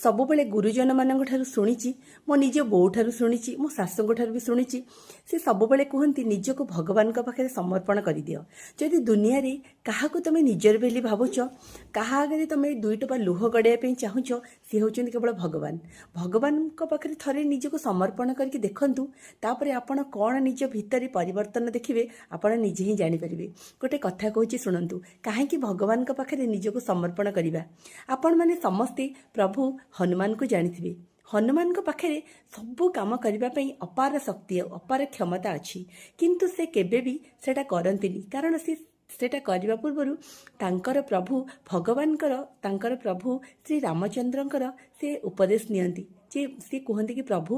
ସବୁବେଳେ ଗୁରୁଜନମାନଙ୍କ ଠାରୁ ଶୁଣିଛି, ମୋ ନିଜ ବୋଉଠାରୁ ଶୁଣିଛି, ମୋ ଶାଶୁଙ୍କ ଠାରୁ ବି ଶୁଣିଛି। ସେ ସବୁବେଳେ କୁହନ୍ତି, ନିଜକୁ ଭଗବାନଙ୍କ ପାଖରେ ସମର୍ପଣ କରିଦିଅ। ଯଦି ଦୁନିଆରେ କାହାକୁ ତୁମେ ନିଜର ବୋଲି ଭାବୁଛ, କାହା ଆଗରେ ତୁମେ ଦୁଇ ଟୋପା ଲୁହ ଗଡ଼ାଇବା ପାଇଁ ଚାହୁଁଛ, ସିଏ ହେଉଛନ୍ତି କେବଳ ଭଗବାନ। ଭଗବାନଙ୍କ ପାଖରେ ଥରେ ନିଜକୁ ସମର୍ପଣ କରିକି ଦେଖନ୍ତୁ। ତାପରେ ଆପଣ କ'ଣ ନିଜ ଭିତରେ ପରିବର୍ତ୍ତନ ଦେଖିବେ, ଆପଣ ନିଜେ ହିଁ ଜାଣିପାରିବେ। ଗୋଟେ କଥା କହୁଛି, ଶୁଣନ୍ତୁ। କାହିଁକି ଭଗବାନଙ୍କ ପାଖରେ ନିଜକୁ ସମର୍ପଣ କରିବା? ଆପଣମାନେ ସମସ୍ତେ ପ୍ରଭୁ ହନୁମାନଙ୍କୁ ଜାଣିଥିବେ। ହନୁମାନଙ୍କ ପାଖରେ ସବୁ କାମ କରିବା ପାଇଁ ଅପାର ଶକ୍ତି ଆଉ ଅପାର କ୍ଷମତା ଅଛି, କିନ୍ତୁ ସେ କେବେ ବି ସେଇଟା କରନ୍ତିନି। କାରଣ ସେ ସେଇଟା କରିବା ପୂର୍ବରୁ ତାଙ୍କର ପ୍ରଭୁ ଭଗବାନଙ୍କର, ତାଙ୍କର ପ୍ରଭୁ ଶ୍ରୀ ରାମଚନ୍ଦ୍ରଙ୍କର ସେ ଉପଦେଶ ନିଅନ୍ତି ଯେ ସେ କୁହନ୍ତି କି, ପ୍ରଭୁ,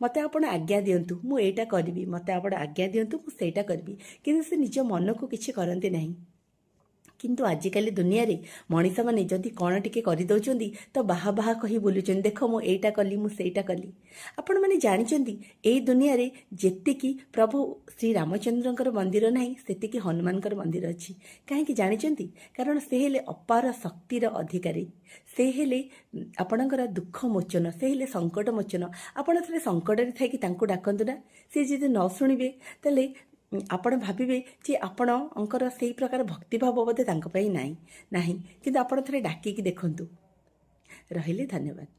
ମୋତେ ଆପଣ ଆଜ୍ଞା ଦିଅନ୍ତୁ, ମୁଁ ଏଇଟା କରିବି। ମୋତେ ଆପଣ ଆଜ୍ଞା ଦିଅନ୍ତୁ, ମୁଁ ସେଇଟା କରିବି। କିନ୍ତୁ ସେ ନିଜ ମନକୁ କିଛି କରନ୍ତି ନାହିଁ। କିନ୍ତୁ ଆଜିକାଲି ଦୁନିଆରେ ମଣିଷମାନେ ଯଦି କ'ଣ ଟିକେ କରିଦେଉଛନ୍ତି ତ ବାହା ବାହା କହି ବୁଲୁଛନ୍ତି, ଦେଖ, ମୁଁ ଏଇଟା କଲି, ମୁଁ ସେଇଟା କଲି। ଆପଣମାନେ ଜାଣିଛନ୍ତି, ଏଇ ଦୁନିଆରେ ଯେତିକି ପ୍ରଭୁ ଶ୍ରୀ ରାମଚନ୍ଦ୍ରଙ୍କର ମନ୍ଦିର ନାହିଁ, ସେତିକି ହନୁମାନଙ୍କର ମନ୍ଦିର ଅଛି। କାହିଁକି ଜାଣିଛନ୍ତି? କାରଣ ସେ ହେଲେ ଅପାର ଶକ୍ତିର ଅଧିକାରୀ। ସେ ହେଲେ ଆପଣଙ୍କର ଦୁଃଖ ମୋଚନ, ସେ ହେଲେ ସଙ୍କଟ ମୋଚନ। ଆପଣ ଥରେ ସଙ୍କଟରେ ଥାଇକି ତାଙ୍କୁ ଡାକନ୍ତୁ ନା। ସେ ଯଦି ନ ଶୁଣିବେ, ତାହେଲେ ଆପଣ ଭାବିବେ ଯେ ଆପଣଙ୍କର ସେଇ ପ୍ରକାର ଭକ୍ତିଭାବ ବୋଧେ ତାଙ୍କ ପାଇଁ ନାହିଁ। କିନ୍ତୁ ଆପଣ ଥରେ ଡାକିକି ଦେଖନ୍ତୁ। ରହିଲି, ଧନ୍ୟବାଦ।